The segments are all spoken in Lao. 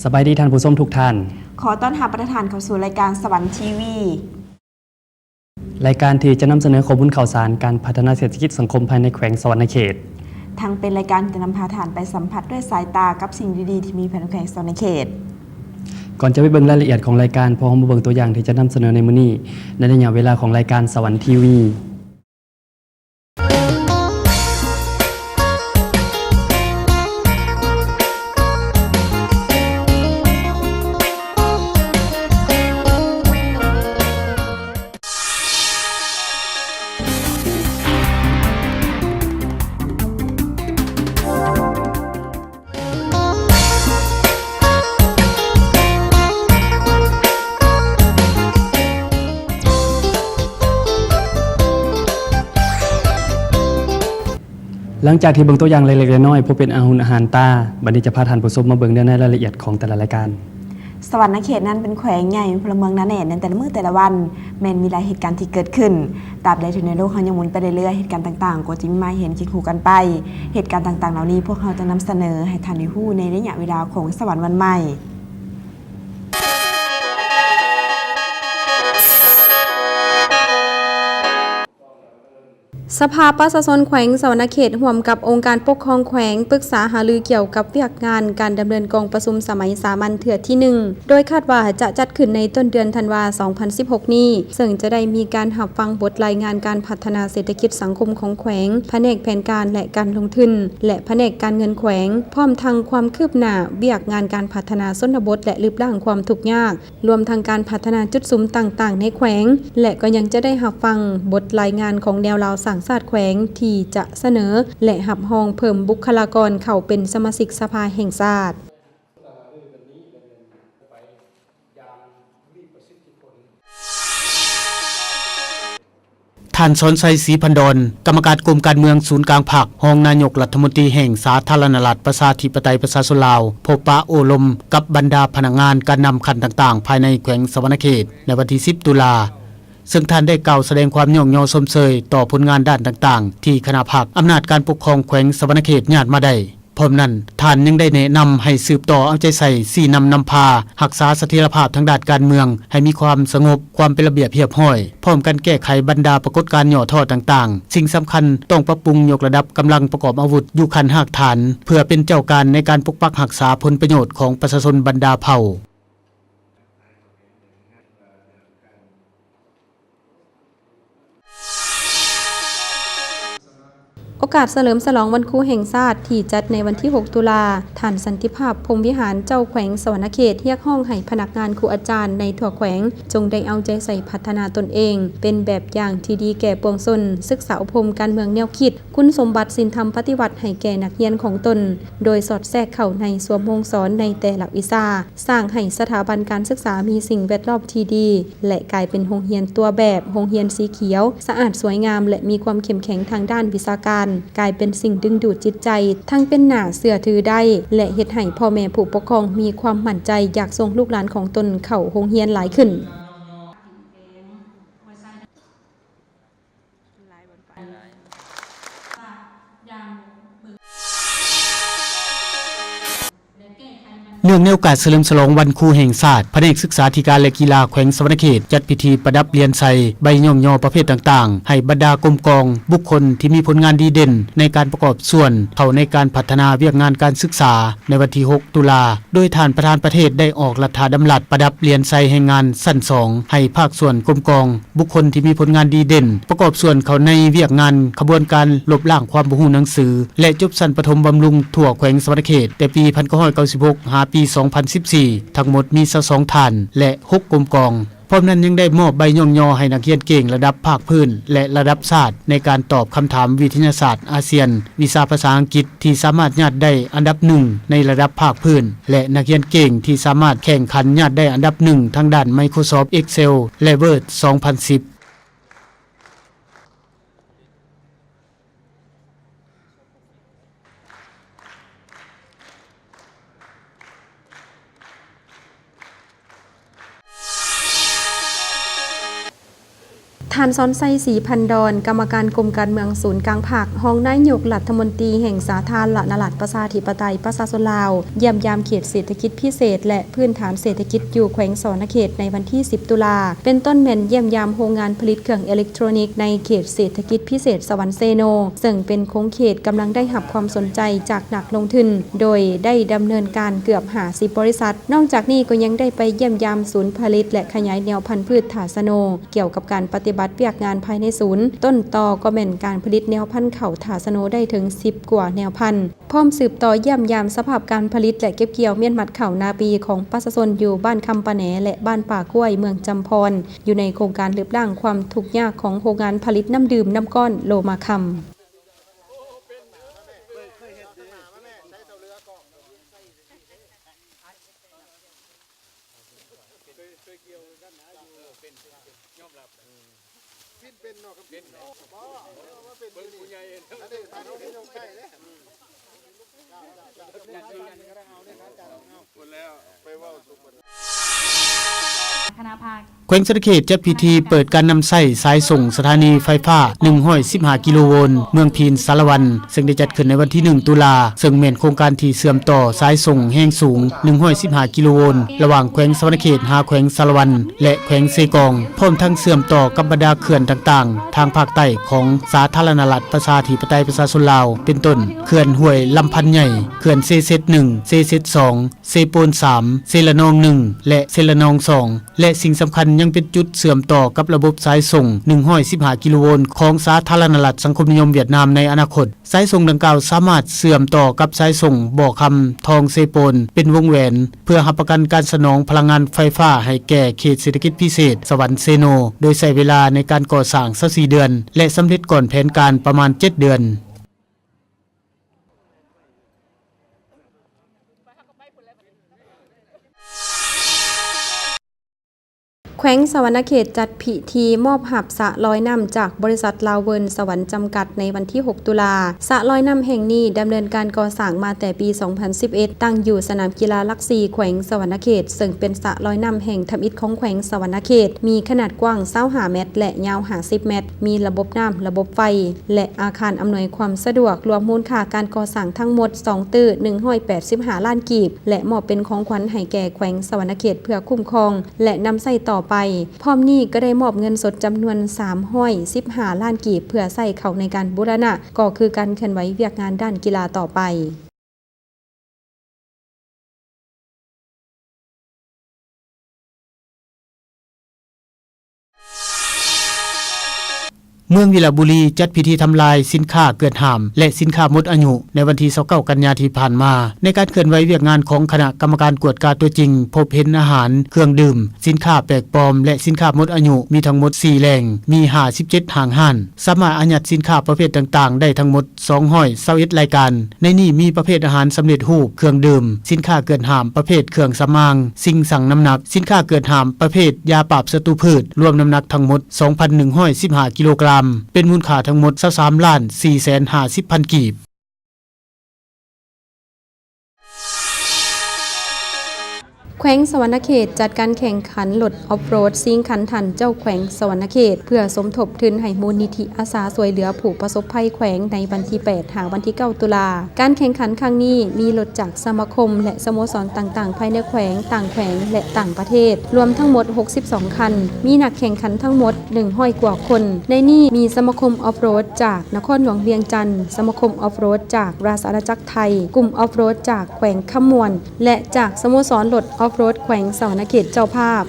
ສະບາຍດີທ່ານຜູ້ຊົມທຸກທ່ານ. ຂໍຕ້ອນຮັບທ່ານເຂົ້າສູ່ລາຍການສະຫວັນທີວີ. ລາຍການທີ່ຈະນຳສະເໜີຂໍ້ມູນຂ່າວສານການພັດທະນາເສດຖະກິດສັງຄົມພາຍໃນແຂວງສະຫວັນນະເຂດ. ທັງເປັນລາຍການທີ່ຈະນຳພາທ່ານໄປສຳຜັດດ້ວຍສາຍຕາກັບສິ່ງດີໆທີ່ມີພາຍໃນແຂວງສະຫວັນນະເຂດ. ກ່ອນຈະໄປເບິ່ງລາຍລະອຽດຂອງລາຍການ, ພວກເຮົາມາເບິ່ງຕົວຢ່າງທີ່ຈະນຳສະເໜີໃນມື້ນີ້ ໃນໄລຍະເວລາຂອງລາຍການສະຫວັນທີວີ. ຫຼັງຈາກທີ່ເບິ່ງຕົວຢ່າງເລັກໆນ້ອຍໆ ພໍເປັນອາຫຸນອາຫານຕາ, ບັດນີ້ຈະພາທ່ານຜູ້ຊົມມາເບິ່ງເນື້ອໃນລາຍລະອຽດຂອງແຕ່ລະລາຍການ. ສະຫວັນນະເຂດນັ້ນເປັນແຂວງໃຫຍ່, ມີພົນລະເມືອງໜາແໜ້ນໃນແຕ່ລະມື້ແຕ່ລະວັນ, ແມ່ນມີຫຼາຍເຫດການທີ່ເກີດຂຶ້ນ. ຕາບໃດທີ່ໃນໂລກເຮົາຍັງໝູນໄປເລື້ອຍໆ, ເຫດການຕ່າງໆກໍຈະມີມາໃຫ້ເຫັນຄຽງຄູ່ກັນໄປ. ເຫດການຕ່າງໆເຫຼົ່ານີ້ ພວກເຮົາຈະນຳສະເໜີໃຫ້ທ່ານໄດ້ຮູ້ໃນໄລຍະເວລາຂອງສະຫວັນວັນໃໝ່. ສະພາປະຊາຊົນແຂວງສະຫວັນນະເຂດ ຮ່ວມກັບອົງການປົກຄອງແຂວງ ປຶກສາຫາລືກ່ຽວກັບວຽກງານການດຳເນີນກອງປະຊຸມສະໄໝສາມັນເທື່ອທີໜຶ່ງ ໂດຍຄາດວ່າຈະຈັດຂຶ້ນໃນຕົ້ນເດືອນທັນວາ ສອງພັນສິບຫົກນີ້, ເຊິ່ງຈະໄດ້ມີການຮັບຟັງບົດລາຍງານການພັດທະນາເສດຖະກິດສັງຄົມຂອງແຂວງ, ພະແນກແຜນການ ແລະ ການລົງທຶນ ແລະ ພະແນກການເງິນແຂວງ, ພ້ອມທັງຄວາມຄືບໜ້າວຽກງານການພັດທະນາຊົນນະບົດ ແລະ ລຶບລ້າງຄວາມທຸກຍາກ, ລວມທັງການພັດທະນາຈຸດສຸມຕ່າງໆໃນແຂວງ ແລະ ກໍຍັງຈະໄດ້ຮັບຟັງບົດລາຍງານຂອງແນວລາວສ້າງຊາດແຂວງທີ່ຈະສະເໜີ ແລະ ຮັບຮອງເພີ່ມບຸກຄະລາກອນເຂົ້າເປັນສະມາຊິກສະພາແຫ່ງຊາດ. ທ່ານ ສອນໄຊ ສີພັນດອນ ກຳມະການກົມການເມືອງສູນກາງພັກ, ຮອງນາຍົກລັດຖະມົນຕີແຫ່ງສາທາລະນະລັດ ປະຊາທິປະໄຕ ປະຊາຊົນລາວ ພົບປະໂອ້ລົມກັບບັນດາພະນັກງານການນຳຂັ້ນຕ່າງໆ ພາຍໃນແຂວງສະຫວັນນະເຂດ ໃນວັນທີສິບ ຕຸລາ, ເຊິ່ງທ່ານໄດ້ກ່າວສະແດງຄວາມຍ້ອງຍໍຊົມເຊີຍຕໍ່ຜົນງານດ້ານຕ່າງໆ ທີ່ຄະນະພັກອຳນາດການປົກຄອງແຂວງສະຫວັນນະເຂດຍາດມາໄດ້. ພ້ອມນັ້ນ, ທ່ານຍັງໄດ້ແນະນຳໃຫ້ສືບຕໍ່ເອົາໃຈໃສ່ຊີ້ນຳນຳພາ, ຮັກສາສະຖຽນລະພາບທາງດ້ານການເມືອງໃຫ້ມີຄວາມສະຫງົບ, ຄວາມເປັນລະບຽບຮຽບຮ້ອຍ, ພ້ອມກັນແກ້ໄຂບັນດາປາກົດການຫຍໍ້ທໍ້ຕ່າງໆ. ສິ່ງສຳຄັນ, ຕ້ອງປັບປຸງຍົກລະດັບກຳລັງປະກອບອາວຸດຢູ່ຂັ້ນຮາກຖານ, ເພື່ອເປັນເຈົ້າການໃນການປົກປັກຮັກສາຜົນປະໂຫຍດຂອງປະຊາຊົນບັນດາເຜົ່າ. ໂອກາດສະເຫຼີມສະຫຼອງວັນຄູແຫ່ງຊາດທີ່ຈັດໃນວັນທີຫົກ ຕຸລາ, ທ່ານ ສັນຕິພາບ ພົມວິຫານ ເຈົ້າແຂວງສະຫວັນນະເຂດ ຮຽກຮ້ອງໃຫ້ພະນັກງານຄູອາຈານໃນທົ່ວແຂວງ ຈົ່ງໄດ້ເອົາໃຈໃສ່ພັດທະນາຕົນເອງ ເປັນແບບຢ່າງທີ່ດີແກ່ປວງຊົນ, ສຶກສາອົບຮົມການເມືອງແນວຄິດ, ຄຸນສົມບັດສິນທຳປະຕິວັດໃຫ້ແກ່ນັກຮຽນຂອງຕົນ, ໂດຍສອດແຊກເຂົ້າໃນສ່ວນໂຮງສອນໃນແຕ່ລະວິຊາ, ສ້າງໃຫ້ສະຖາບັນການສຶກສາມີສິ່ງແວດລ້ອມທີ່ດີ ແລະ ກາຍເປັນໂຮງຮຽນຕົວແບບ, ໂຮງຮຽນສີຂຽວ, ສະອາດສວຍງາມ ແລະ ມີຄວາມເຂັ້ມແຂງທາງດ້ານວິຊາການ, ກາຍເປັນສິ່ງດຶງດູດຈິດໃຈ, ທັງເປັນໜ້າເຊື່ອຖືໄດ້ ແລະ ເຮັດໃຫ້ພໍ່ແມ່ຜູ້ປົກຄອງມີຄວາມໝັ້ນໃຈຢາກສົ່ງລູກຫຼານຂອງຕົນເຂົ້າໂຮງຮຽນຫຼາຍຂຶ້ນ. ເນື່ອງໃນໂອກາດສະເຫຼີມສະຫຼອງວັນຄູແຫ່ງຊາດ, ພະແນກສຶກສາທິການ ແລະ ກິລາແຂວງສະຫວັນນະເຂດ ຈັດພິທີປະດັບຫຼຽນໄຊ, ໃບຍ້ອງຍໍປະເພດຕ່າງໆ ໃຫ້ບັນດາກົມກອງ, ບຸກຄົນທີ່ມີຜົນງານດີເດັ່ນໃນການປະກອບສ່ວນເຂົ້າໃນການພັດທະນາວຽກງານການສຶກສາ ໃນວັນທີຫົກ ຕຸລາ, ໂດຍທ່ານປະທານປະເທດໄດ້ອອກລັດຖະດຳລັດປະດັບຫຼຽນໄຊແຮງງານຊັ້ນສອງ ໃຫ້ພາກສ່ວນກົມກອງ, ບຸກຄົນທີ່ມີຜົນງານດີເດັ່ນ ປະກອບສ່ວນເຂົ້າໃນວຽກງານຂະບວນການລົບລ້າງຄວາມບໍ່ຮູ້ໜັງສື ແລະ ຈົບຊັ້ນປະຖົມບຳລຸງທົ່ວແຂວງສະຫວັນນະເຂດ ແຕ່ປີພັນເກົ້າຮ້ອຍເກົ້າສິບຫົກ ຫາປີສອງພັນສິບສີ່ ທັງໝົດມີຊາວສອງທ່ານ ແລະ ຫົກກົມກອງ. ພ້ອມນັ້ນຍັງໄດ້ມອບໃບຍ້ອງຍໍໃຫ້ນັກຮຽນເກັ່ງລະດັບພາກພື້ນ ແລະ ລະດັບຊາດ ໃນການຕອບຄຳຖາມວິທະຍາສາດອາຊຽນ, ວິຊາພາສາອັງກິດ ທີ່ສາມາດຍາດໄດ້ອັນດັບໜຶ່ງໃນລະດັບພາກພື້ນ ແລະ ນັກຮຽນເກັ່ງທີ່ສາມາດແຂ່ງຂັນຍາດໄດ້ອັນດັບໜຶ່ງທາງດ້ານ Microsoft Excel ແລະ Word ສອງພັນສິບ. ທ່ ທ່ານ ສອນໄຊ ສີພັນດອນ ກຳມະການກົມການເມືອງສູນກາງພັກ, ຮອງນາຍົກລັດຖະມົນຕີແຫ່ງສາທາລະນະລັດປະຊາທິປະໄຕປະຊາຊົນລາວ ຢ້ຽມຢາມເຂດເສດຖະກິດພິເສດ ແລະ ພື້ນຖານເສດຖະກິດຢູ່ແຂວງສະຫວັນນະເຂດໃນວັນທີສິບ ຕຸລາ, ເປັນຕົ້ນແມ່ນຢ້ຽມຢາມໂຮງງານຜະລິດເຄື່ອງເອເລັກໂທຣນິກໃນເຂດເສດຖະກິດພິເສດສະຫວັນເຊໂນ, ເຊິ່ງເປັນຂົງເຂດກຳລັງໄດ້ຮັບຄວາມສົນໃຈຈາກນັກລົງທຶນ, ໂດຍໄດ້ດຳເນີນການເກືອບຫ້າສິບບໍລິສັດ. ນອກຈາກນີ້ກໍຍັງໄດ້ໄປຢ້ຽມຢາມສູນຜະລິດ ແລະ ຂະຫຍາຍແນວພັນພືດຖາດສະໂນ, ກ່ຽວກັບການປະຕິບັດວຽກງານພາຍໃນສູນ, ຕົ້ນຕໍກໍແມ່ນການຜະລິດແນວພັນເຂົ້າຖາດສະໂນໄດ້ເຖິງສິບກວ່າແນວພັນ, ພ້ອມສືບຕໍ່ຢ້ຽມຢາມສະພາບການຜະລິດ ແລະ ເກັບກ່ຽວມ້ຽນມັດເຂົ້ານາປີຂອງປະຊາຊົນຢູ່ບ້ານຄຳປາແໜ ແລະ ບ້ານປ່າກ້ວຍ ເມືອງຈຳພອນ, ຢູ່ໃນໂຄງການລຶບລ້າງຄວາມທຸກຍາກຂອງໂຮງງານຜະລິດນ້ຳດື່ມນ້ຳກ້ອນໂລມາຄຳ. ແຂວງສະຫວັນນະເຂດຈັດພິທີເປີດການນຳໃຊ້ສາຍສົ່ງສະຖານີໄຟຟ້າໜຶ່ງຮ້ອຍສິບຫ້າກິໂລໂວນ ເມືອງພີນສາລະວັນ ເຊິ່ງໄດ້ຈັດຂຶ້ນໃນວັນທີໜຶ່ງ ຕຸລາ, ເຊິ່ງແມ່ນໂຄງການທີ່ເຊື່ອມຕໍ່ສາຍສົ່ງແຮງສູງໜຶ່ງຮ້ອຍສິບຫ້າກິໂລໂວນ ລະຫວ່າງແຂວງສະຫວັນນະເຂດຫາແຂວງສາລະວັນ ແລະ ແຂວງເຊກອງ, ພ້ອມທັງເຊື່ອມຕໍ່ກັບບັນດາເຂື່ອນຕ່າງໆ ທາງພາກໃຕ້ຂອງສາທາລະນະລັດປະຊາທິປະໄຕປະຊາຊົນລາວ, ເປັນຕົ້ນ ເຂື່ອນຫ້ວຍລຳພັນໃຫຍ່, ເຂື່ອນເຊເຊັດໜຶ່ງ, ເຊເຊັດສອງ, ເຊໂປນສາມ, ເຊລະນອງໜຶ່ງ ແລະ ເຊລະນອງສອງ ແລະ ສິ່ງສຳຄັນຍັງເປັນຈຸດເຊື່ອມຕໍ່ກັບລະບົບສາຍສົ່ງໜຶ່ງຮ້ອຍສິບຫ້າກິໂລໂວນຂອງສາທາລະນະລັດສັງຄົມນິຍົມຫວຽດນາມໃນອະນາຄົດ. ສາຍສົ່ງດັ່ງກ່າວສາມາດເຊື່ອມຕໍ່ກັບສາຍສົ່ງບໍ່ຄຳ ທອງ ເຊໂປນ ເປັນວົງແຫວນ ເພື່ອຮັບປະກັນການສະໜອງພະລັງງານໄຟຟ້າໃຫ້ແກ່ເຂດເສດຖະກິດພິເສດສະຫວັນເຊໂນ, ໂດຍໃຊ້ເວລາໃນການກໍ່ສ້າງຊາວສີ່ເດືອນ ແລະ ສຳເລັດກ່ອນແຜນການປະມານເຈັດເດືອນ. ແຂວງສະຫວັນນະເຂດຈັດພິທີມອບຮັບສະລອຍນ້ຳຈາກບໍລິສັດລາວເວີນສະຫວັນຈຳກັດໃນວັນທີຫົກ ຕຸລາ. ສະລອຍນ້ຳແຫ່ງນີ້ດຳເນີນການກໍ່ສ້າງມາແຕ່ປີສອງພັນສິບເອັດ, ຕັ້ງຢູ່ສະໜາມກິລາຫຼັກສີ່ ແຂວງສະຫວັນນະເຂດ, ເຊິ່ງເປັນສະລອຍນ້ຳແຫ່ງທຳອິດຂອງແຂວງສະຫວັນນະເຂດ, ມີຂະໜາດກວ້າງຊາວຫ້າແມັດ ແລະ ຍາວຫ້າສິບແມັດ, ມີລະບົບນ້ຳ, ລະບົບໄຟ ແລະ ອາຄານອຳນວຍຄວາມສະດວກ, ລວມມູນຄ່າການກໍ່ສ້າງທັງໝົດສອງຕື້ໜຶ່ງຮ້ອຍແປດສິບຫ້າລ້ານກີບ ແລະ ມອບເປັນຂອງຂວັນໃຫ້ແກ່ແຂວງສະຫວັນນະເຂດເພື່ອຄຸ້ມຄອງ ແລະ ນຳໃຊ້ຕໍ່ໄປ. ພ້ອມນີ້ກໍໄດ້ມອບເງິນສົດຈຳນວນສາມຮ້ອຍສິບຫ້າລ້ານກີບ ເພື່ອໃຊ້ເຂົ້າໃນການບູລະນະ, ກໍຄືການເຄື່ອນໄຫວວຽກງານດ້ານກິລາຕໍ່ໄປ. ເມືອງວິລະບູລີຈັດພິທີທຳລາຍສິນຄ້າເກືອດຫ້າມ ແລະ ສິນຄ້າໝົດອາຍຸ ໃນວັນທີຊາວເກົ້າ ກັນຍາທີ່ຜ່ານມາ. ໃນການເຄື່ອນໄຫວວຽກງານຂອງຄະນະກຳມະການກວດກາຕົວຈິງ ພົບເຫັນອາຫານ, ເຄື່ອງດື່ມ, ສິນຄ້າແປກປອມ ແລະ ສິນຄ້າໝົດອາຍຸ ມີທັງໝົດສີ່ແຫຼ່ງ, ມີຫ້າສິບເຈັດຫ້າງຮ້ານ, ສາມາດອາຍັດສິນຄ້າປະເພດຕ່າງໆໄດ້ທັງໝົດສອງຮ້ອຍຊາວເອັດລາຍການ. ໃນນີ້ມີປະເພດອາຫານສຳເລັດຮູບ, ເຄື່ອງດື່ມ, ສິນຄ້າເກືອດຫ້າມປະເພດເຄື່ອງສຳອາງ, ສິ່ງຊັ່ງນ້ຳໜັກ, ສິນຄ້າເກີດຫ້າມປະເພດຢາປາບສັດຕູພືດ, ລວມນ້ຳໜັກທັງໝົດສອງພັນໜຶ່ງຮ້ອຍສິບຫ້າກິໂລກຣາມ, ເປັນມູນຄ່າທັງໝົດຊາວສາມລ້ານສີ່ແສນຫ້າສິບພັນກີບ. ແຂວງສະຫວັນນະເຂດຈັດການແຂ່ງຂັນລົດອອຟໂຣດຊິງຂັນທ່ານເຈົ້າແຂວງສະຫວັນນະເຂດ ເພື່ອສົມທົບທຶນໃຫ້ມູນນິທິອາສາຊ່ວຍເຫຼືອຜູ້ປະສົບໄພແຂວງໃນວັນທີແປດ ຫາວັນທີເກົ້າ ຕຸລາ. ການແຂ່ງຂັນຄັ້ງນີ້ມີລົດຈາກ ສະມາຄົມ ແລະ ສະໂມສອນຕ່າງໆ ພາຍໃນແຂວງ, ຕ່າງແຂວງ ແລະ ຕ່າງປະເທດ ລວມທັງໝົດຫົກສິບສອງຄັນ, ມີນັກແຂ່ງຂັນທັງໝົດໜຶ່ງຮ້ອຍກວ່າຄົນ. ໃນນີ້ມີສະມາຄົມອອຟໂຣດຈາກນະຄອນຫຼວງວຽງຈັນ, ສະມາຄົມອອຟໂຣດຈາກລາຊະອານາຈັກໄທ, ກຸ່ມອອຟໂຣດຈາກແຂວງຄຳມ່ວນ ແລະ ຈາກສະໂມສອນລົດອອຟໂຣດແຂວງສະຫວັນນະເຂດເຈົ້າພາບ.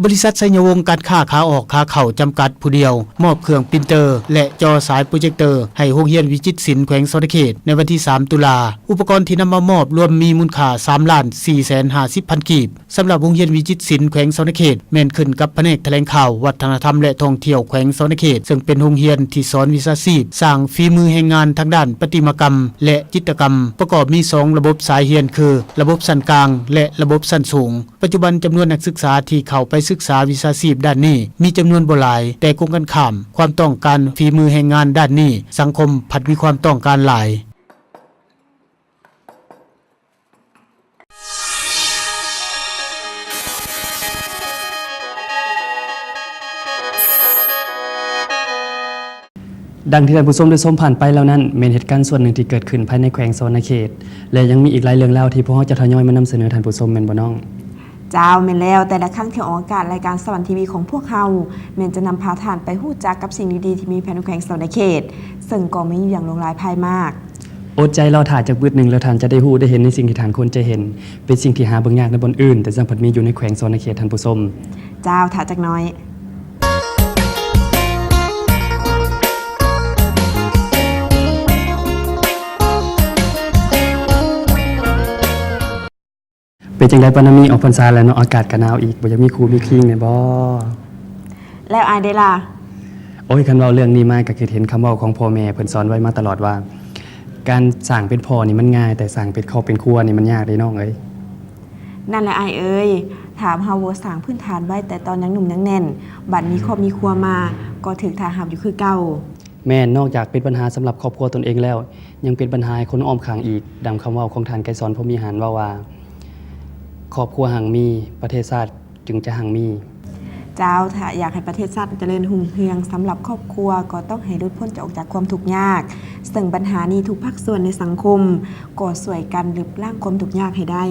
ບໍລິສັດໄຊຍະວົງ ການຄ້າຂາອອກຂາເຂົ້າ ຈຳກັດ ຜູ້ດຽວ ມອບເຄື່ອງປຣິນເຕີ ແລະ ຈໍສາຍໂປຣເຈັກເຕີ ໃຫ້ໂຮງຮຽນວິຈິດສິນ ແຂວງສະຫວັນນະເຂດ ໃນວັນທີສາມ ຕຸລາ. ອຸປະກອນທີ່ນຳມາມອບລວມມີມູນຄ່າສາມລ້ານສີ່ແສນຫ້າສິບພັນກີບ. ສຳລັບໂຮງຮຽນວິຈິດສິນ ແຂວງສະຫວັນນະເຂດ ແມ່ນຂຶ້ນກັບພະແນກຖະແຫຼງຂ່າວ, ວັດທະນະທຳ ແລະ ທ່ອງທ່ຽວ ແຂວງສະຫວັນນະເຂດ, ເຊິ່ງເປັນໂຮງຮຽນທີ່ສອນວິຊາຊີບສ້າງຝີມືແຮງງານທາງດ້ານປະຕິມາກຳ ແລະ ຈິດຕະກຳ, ປະກອບມີສອງລະບົບສາຍຮຽນ ຄື ລະບົບຊັ້ນກາງ ແລະ ລະບົບຊັ້ນສູງ. ປັດຈຸບັນຈຳນວນນັກສຶກສາທີ່ເຂົ້າໄປສຶກສາວິຊາຊີບດ້ານນີ້ມີຈຳນວນບໍ່ຫຼາຍ, ແຕ່ກົງກັນຂ້າມ, ຄວາມຕ້ອງການຝີມືແຮງງານດ້ານນີ້ ສັງຄົມພັດມີຄວາມຕ້ອງການຫຼາຍ. ດັ່ງທີ່ທ່ານຜູ້ຊົມໄດ້ຊົມຜ່ານໄປແລ້ວນັ້ນ ແມ່ນເຫດການສ່ວນໜຶ່ງທີ່ເກີດຂຶ້ນພາຍໃນແຂວງສະຫວັນນະເຂດ ແລະ ຍັງມີອີກຫຼາຍເລື່ອງລາວທີ່ພວກເຮົາຈະທະຍອຍມານຳສະເໜີທ່ານຜູ້ຊົມ ແມ່ນບໍ່ນ້ອງ? ເຈົ້າ, ແມ່ນແລ້ວ. ແຕ່ລະຄັ້ງທີ່ອອກອາກາດ, ລາຍການສະຫວັນທີວີຂອງພວກເຮົາ ແມ່ນຈະນຳພາທ່ານໄປຮູ້ຈັກກັບສິ່ງດີໆທີ່ມີພາຍໃນແຂວງສະຫວັນນະເຂດ, ເຊິ່ງກໍມີຢູ່ຢ່າງຫຼວງຫຼາຍພາຍມາກ. ອົດໃຈລໍຖ້າຈັກບຶດໜຶ່ງ, ແລ້ວທ່ານຈະໄດ້ຮູ້ໄດ້ເຫັນໃນສິ່ງທີ່ທ່ານຄວນຈະເຫັນ, ເປັນສິ່ງທີ່ຫາເບິ່ງຍາກໃນບ່ອນອື່ນ, ແຕ່ຊ່າງພັດມີຢູ່ໃນແຂວງສະຫວັນນະເຂດ, ທ່ານຜູ້ຊົມ. ເຈົ້າ, ຖ້າຈັກໜ້ອຍ. ເປັນຈັ່ງໃດ ປານາມີ ອອກພັນສາແລ້ວເນາະ, ອາກາດກະໜາວອີກ, ບໍ່ຢາກມີຄູ່ມີຄີງແດ່ບໍ? ແລ້ວອ້າຍເດລະ? ໂອ້ຍ, ຄັນເວົ້າເລື່ອງນີ້ມາ ກະຄິດເຫັນຄຳເວົ້າຂອງພໍ່ແມ່ເພິ່ນສອນໄວ້ມາຕະຫຼອດວ່າ ການສ້າງເປັນພໍ່ນີ້ມັນງ່າຍ, ແຕ່ສ້າງເປັນຄອບເປັນຄົວນີ້ມັນຍາກເດ້ນ້ອງເອີຍ. ນັ້ນແຫຼະອ້າຍເອີຍ, ຖ້າເຮົາບໍ່ສ້າງພື້ນຖານໄວ້ແຕ່ຕອນຍັງໜຸ່ມຍັງແໜ້ນ, ບັດມີຄອບມີຄົວມາ ກໍຖືກທ່າຮັບຢູ່ຄືເກົ່າ. ແມ່ນ, ນອກຈາກເປັນບັນຫາສຳລັບຄອບຄົວຕົນເອງແລ້ວ, ຍັງເປັນບັນຫາໃຫ້ຄົນອ້ອມຂ້າງອີກ. ດັ່ງຄຳເວົ້າຂອງທ່ານໄກສອນ ພົມວິຫານ ເວົ້າວ່າ ຄອບຄົວຮັ່ງມີ, ປະເທດຊາດຈຶ່ງຈະຮັ່ງມີ. ເຈົ້າ, ຖ້າຢາກໃຫ້ປະເທດຊາດຈະເລີນຮຸ່ງເຮືອງ, ສຳລັບຄອບຄົວກໍຕ້ອງໃຫ້ຫຼຸດພົ້ນຈາກ ອອກຈາກຄວາມທຸກຍາກ, ເຊິ່ງບັນຫານີ້ທຸກພາກສ່ວນໃນສັງຄົມກໍຊ່ວຍກັນລຶບລ້າງຄວາມທຸກຍາກໃຫ້ໄດ້.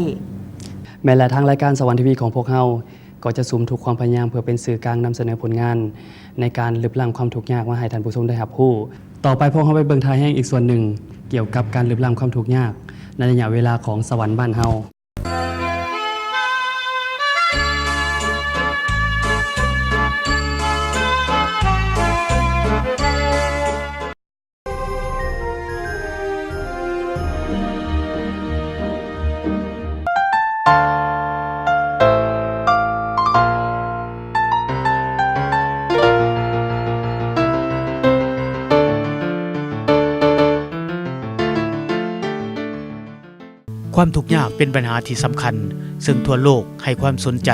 ແມ່ນແລ້ວ, ທາງລາຍການສະຫວັນທີວີຂອງພວກເຮົາ ກໍຈະສຸມທຸກຄວາມພະຍາຍາມເພື່ອເປັນສື່ກາງນຳສະເໜີຜົນງານໃນການລຶບລ້າງຄວາມທຸກຍາກມາໃຫ້ທ່ານຜູ້ຊົມໄດ້ຮັບຮູ້. ຕໍ່ໄປພວກເຮົາໄປເບິ່ງທ່າແຮງອີກສ່ວນໜຶ່ງ ກ່ຽວກັບການລຶບລ້າງຄວາມທຸກຍາກໃນໄລຍະເວລາຂອງສະຫວັນບ້ານເຮົາ. ຄວາມທຸກຍາກເປັນບັນຫາທີ່ສຳຄັນ ເຊິ່ງທົ່ວໂລກໃຫ້ຄວາມສົນໃຈ,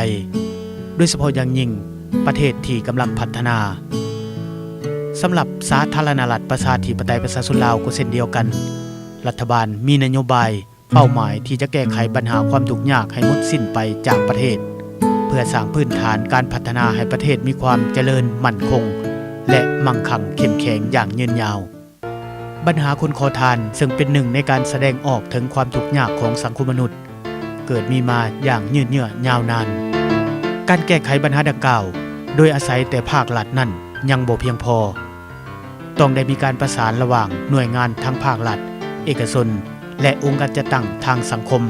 ໂດຍສະເພາະຢ່າງຍິ່ງປະເທດທີ່ກຳລັງພັດທະນາ. ສຳລັບສາທາລະນະລັດ ປະຊາທິປະໄຕ ປະຊາຊົນລາວກໍເຊັ່ນດຽວກັນ, ລັດຖະບານມີນະໂຍບາຍ, ເປົ້າໝາຍທີ່ຈະແກ້ໄຂບັນຫາຄວາມທຸກຍາກໃຫ້ໝົດສິ້ນໄປຈາກປະເທດ, ເພື່ອສ້າງພື້ນຖານການພັດທະນາໃຫ້ປະເທດມີຄວາມຈະເລີນໝັ້ນຄົງ ແລະ ມັ່ງຄັ່ງເຂັ້ມແຂງຢ່າງຍືນຍາວ. ບັນຫາຄົນຂໍທານ ເຊິ່ງເປັນໜຶ່ງໃນການສະແດງອອກເຖິງຄວາມທຸກຍາກຂອງສັງຄົມມະນຸດ ເກີດມີມາຢ່າງຍືດເຍື້ອຍາວນານ. ການແກ້ໄຂບັນຫາດັ່ງກ່າວໂດຍອາໄສແຕ່ພາກລັດນັ້ນຍັງບໍ່ພຽງພໍ. ຕ້ອງໄດ້ມີການປະສານລະຫວ່າງໜ່ວຍງານທັງພາກລັດ, ເອກະຊົນ ແລະ ອົງການຈັດຕັ້ງທາງສັງຄົມ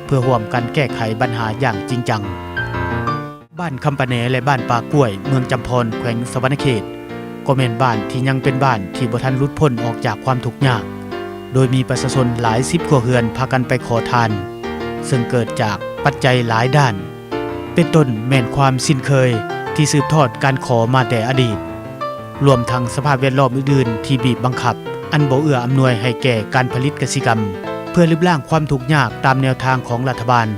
ເພື່ອຮ່ວມກັນແກ້ໄຂບັນຫາຢ່າງຈິງຈັງ. ບ້ານຄຳປະແໜ ແລະ ບ້ານປ່າກ້ວຍ ເມືອງຈຳພອນ ແຂວງສະຫວັນນະເຂດ ກໍແມ່ນບ້ານທີ່ຍັງເປັນບ້ານທີ່ບໍ່ທັນຫຼຸດພົ້ນອອກຈາກຄວາມທຸກຍາກ, ໂດຍມີປະຊາຊົນຫຼາຍສິບຄົວເຮືອນພາກັນໄປຂໍທານ, ເຊິ່ງເກີດຈາກປັດໄຈຫຼາຍດ້ານ, ເປັນຕົ້ນແມ່ນຄວາມຊິນເຄີຍທີ່ສືບທອດການຂໍມາແຕ່ອະດີດ, ລວມທັງສະພາບແວດລ້ອມອື່ນໆທີ່ບີບບັງຄັບ, ອັນບໍ່ເອື້ອອຳນວຍໃຫ້ແກ່ການຜະລິດກະສິກຳ. ເພື່ອລຶບລ້າງຄວາມທຸກຍາກຕາມແນວທາງຂອງລັດຖະບານ,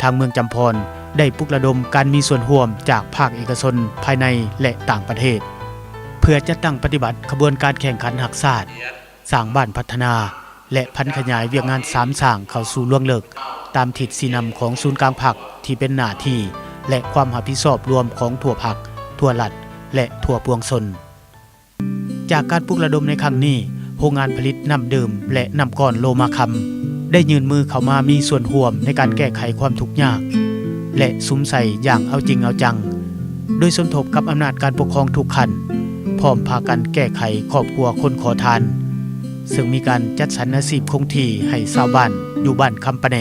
ທາງເມືອງຈຳພອນໄດ້ປຸກລະດົມການມີສ່ວນຮ່ວມຈາກພາກເອກະຊົນພາຍໃນ ແລະ ຕ່າງປະເທດ ເພື່ອຈັດຕັ້ງປະຕິບັດຂະບວນການແຂ່ງຂັນຮັກຊາດ, ສ້າງບ້ານພັດທະນາ ແລະ ຜັນຂະຫຍາຍວຽກງານສາມສ້າງເຂົ້າສູ່ລວງເລິກ ຕາມທິດຊີ້ນຳຂອງສູນກາງພັກ ທີ່ເປັນໜ້າທີ່ ແລະ ຄວາມຮັບຜິດຊອບລວມຂອງທົ່ວພັກ, ທົ່ວລັດ ແລະ ທົ່ວປວງຊົນ. ຈາກການປຸກລະດົມໃນຄັ້ງນີ້, ໂຮງງານຜະລິດນ້ຳດື່ມ ແລະ ນ້ຳກ້ອນໂລມາຄຳ ໄດ້ຍື່ນມືເຂົ້າມາມີສ່ວນຮ່ວມໃນການແກ້ໄຂຄວາມທຸກຍາກ ແລະ ສຸມໃສ່ຢ່າງເອົາຈິງເອົາຈັງ, ໂດຍສົມທົບກັບອຳນາດການປົກຄອງທຸກຂັ້ນ, ພ້ອມພາກັນແກ້ໄຂຄອບຄົວຄົນຂໍທານ, ເຊິ່ງມີການຈັດສັນອາຊີບຄົງທີ່ໃຫ້ຊາວບ້ານຢູ່ບ້ານຄຳປະແໜ